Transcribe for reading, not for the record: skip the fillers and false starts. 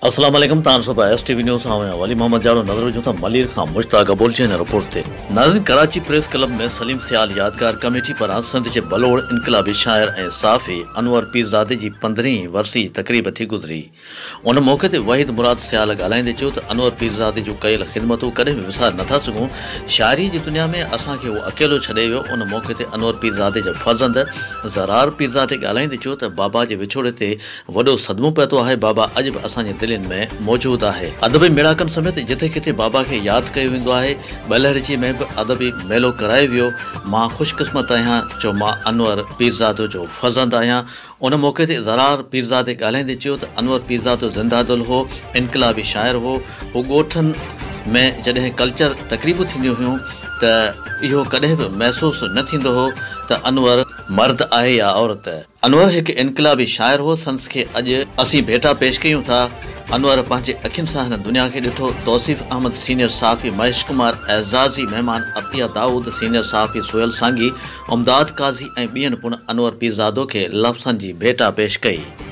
اسلام عليڪم تان ڏسو پيا ايس ٽي وي نيوز آئون آهيان ولي محمد جاڙو نظر وجهون ٿا ملير کان مشتاق ابول جي هن رپورٽ تي. ناظرين ڪراچي پريس ڪلب ۾ سليم سيال يادگار ڪميٽي پاران سنڌ جي ڀلوڙ انقلابي شاعر ۽ صحافي انور پيرزادي جي پندرهين ورسي جي تقريب ٿي گذري ان موقعي تي وحيد مراد سيال ڳالهائيندي چيو ته انور پيرزادي جون ڪيل خدمتون ڪڏهن به وساري نٿا سگهون شاعري جي دنيا ۾ اسان کي هو اڪيلو ڇڏي ويو ان موقعي تي انور پيرزادي جي فرزند زرار پيرزادي ڳالهائيندي چيو ته بابا جي وڇوڙي تي وڏو صدمو پهتو آهي، بابا اڄ به اسان جي دلين ۾ موجود آهي. ادبي ميڙاڪن سميت جٿي ڪٿي بابا کي ياد ڪيو ويندو آهي، ٻلهڙيجي ۾ به ادبي ميلو ڪرايو ويو، مان خوش قسمت آهيان جو مان انور پيرزادو جو فرزند آهيان. ان موقعي تي زرار پيرزادي ڳالهائيندي چيو ته انور پيرزادو زنده دل هو، انقلابي شاعر هو، هو ڳوٺن ۾ جڏهن ڪلچر تقريبون ٿينديون هيون ته اهو ڪڏهن به محسوس نه ٿيندو هو ته انور مرد آهي يا عورت. انور هڪ انقلابي شاعر هو، سندس کي اڄ اسين ڀيٽا پيش ڪيون ٿا. انور پنهنجي اکين سان هن دنيا کي ڏٺو. توصيف احمد سينيئر صحافي مهيش ڪمار، اعزازي مهمان عطيه دائود، سينيئر صحافي سهيل سانگي، امداد قاضي ۽ ٻين پڻ انور پيرزادو کي لفظن جي ڀيٽا پيش ڪئي.